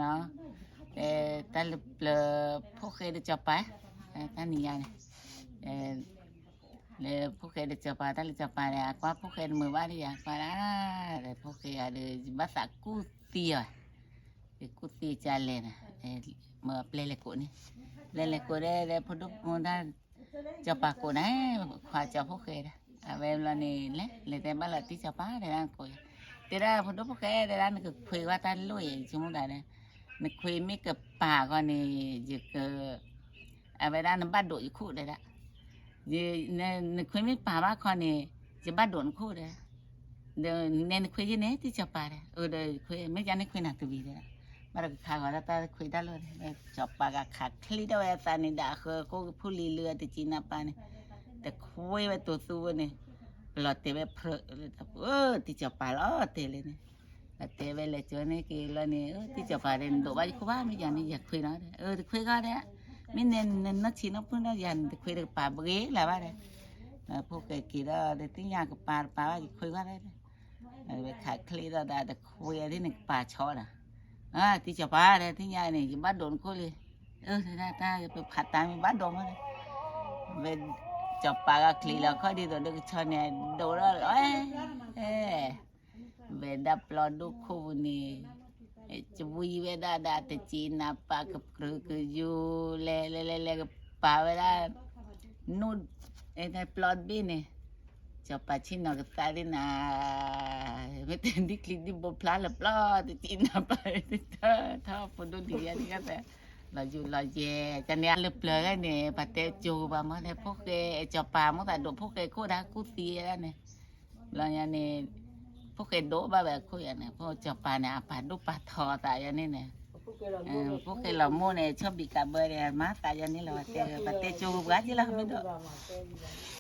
နီၤ, တၢ်လၢပျၢၤဖိၣ်ဃဲဒီးစီၤပၤ, တၢ်နံၤညါန့ၣ်, လၢဖိၣ်ဃဲဒီးစီၤပၤ တၢ်လၢစီၤပၤဒီး အကွၢ်ဖိၣ်ဃဲတမုာ်ဘၣ်ဒီး ယကွၢ်ဒၣ်, ဒီးဖိၣ်ဃဲဂၤဒီး ယဘၣ်သးကူၣ်သံအီၤ, ကူၣ်သံကလဲၣ်န့ၣ်, မ့ၢ်ပျဲလဲၤကိးန့ၣ်, ပျဲလဲၤကိးဒီး ဒီးဖိဒိၣ်မူဒါ စီၤပၤကိးန့ၣ်, ခွါစီၤဖိၣ်ဃဲဒီး အဝဲဘျီန့ၣ် လဲၤ လဲၤတဲဘၣ်လီၤတံၢ်စီၤပၤ တဲဒၣ်နကိးယၤ, တဲဒၣ်ဖိဒိၣ်ဖိၣ်ဃဲ တဲဒၣ်နကခွ့ဝဲတၢ်လိၣ်အံၤ ဆိကမိၣ်သးဒီး, နခွ့မ့ၢ်ကပာ်ခီန့ၣ် ယက, အဝဲဒၣ်နဘၣ်ဒိးယခိၣ်တဲဒၣ်, နခွ့မ့ၢ်ပာ်ဘၣ်ခီန့ၣ် ယဘၣ်ဒိးနခိၣ်တဲဒၣ်, ဒီးနဲနခွ့ယဲန့ၣ် တံၢ်စီၤပၤဒီး, အဒီးခွ့ မ့ၢ်ယၤန့ၣ်ခွ့နၤတဝံၤတဲဒၣ်, ဘၣ်ဒီးကခးဂီၤတၢ်တၢ်ခွ့တၢ်လိၣ်န့ၣ်, စီၤပၤကခးချံထီၣ်ဝဲအသးန့ၣ် ဒၣ်အဃၢၤကိၣ်ကဖူလံၤလၢအတကံနးပၢ်န့ၣ်, တခွ့ဝဲတိၤသူဝဲန့ၣ်, လီၤတဲာ်ဝဲဖျၢၣ်, တံၢ်စီၤပၤလီၤတဲာ်လံန့ၣ်, လီၤတဲာ်ဝဲလဲၤကၠီန့ၣ်က့ၤလီၤန့ၣ်, တံၢ်စီၤပၤဒီး နဒိးဘၣ်ယခိၣ်ဘၣ် မ့ၢ်ယၤန့ၣ် ယခွ့နီၤ, တခွ့ဂီၢ်ဒီး, မ့ၢ်နဲနနီၢ်ဆံးနီၢ်ပၢၢ်နီၤ ယၤန့ၣ် တခွ့တကပၤဘှ့လၢၤဘၣ်ဒီး, ဖိၣ်ဃဲက့ၤဒီး တသ့ၣ်ညါကပၤတပၤဘၣ် ယခွ့ဂီၢ်ဒီး ဝဲခးချံထီၣ်ဒီး တခွ့ဒ်န့ၣ်ကပၤဆီဒီး, တံၢ်စီၤပၤဒီး သ့ၣ်ညါန့ၣ် ယဘၣ်ဒိးနခိၣ်လံ, တၢ်ပဖးတၢ်မ့ၢ်ဘၣ်ဒိးမးဒီး, ဝဲ, စီၤပၤဂၤချံလီၤခီၣ်ဒ်သိးဒီးကဆီန့ၣ် ဒိးထီၣ်လီၤ, ဝဲဒၣ်ပျီဒိၣ်ခိၣ်ပူၤန့ၣ်, ကဝံဝဲဒၣ်ဒီးတကံနးပၢ်ကပြုၢ်ကယူၤ လဲၤလဲၤလဲၤလဲၤကပၤဝဲဒၣ်, နူၣ်, ပျီတဘ့ၣ်န့ၣ်, စီၤပၤဆ့ၣ်နီၤကသးဒ်နၤ, မ့ၢ်တဲဒ်ချံဒ်ဘိဖျါလၢပျီ တကံနးပၢ်, ထီၣ်ဖိဒိၣ်ဒံးယါန့ၣ်, လီၤယိာ်လီၤယဲၢ် ကန့ၣ်လၢပျၢၤဂၤန့ၣ် ပှၤတဲကၠိကပၤမ့ၢ်န့ၣ် ဖိၣ်ဃဲ စီၤပၤမိၣ်သးဒိးဖိၣ်ဃဲခိၣ်ဒၣ်ကူၣ်သံဒၣ်န့ၣ်, ဘျီညါန့ၣ်, ဖိၣ်ဃဲဒိးဘၣ်ဝဲအခိၣ်ယၤန့ၣ် ဖိစီၤပၤန့ၣ် အပာ်ဒိၣ်ပာ်ထီသးယၤန့ၣ်န့ၣ်, ဖိၣ်ဃဲလီၤမိၢ်န့ၣ် ဆီၣ်ဘံးကးဘၢန့ၣ် မၤသးယၤန့ၣ်လီၤ, ပှၤတဲကၠိကပၤက့လီၤ မ့ၢ်ဒိး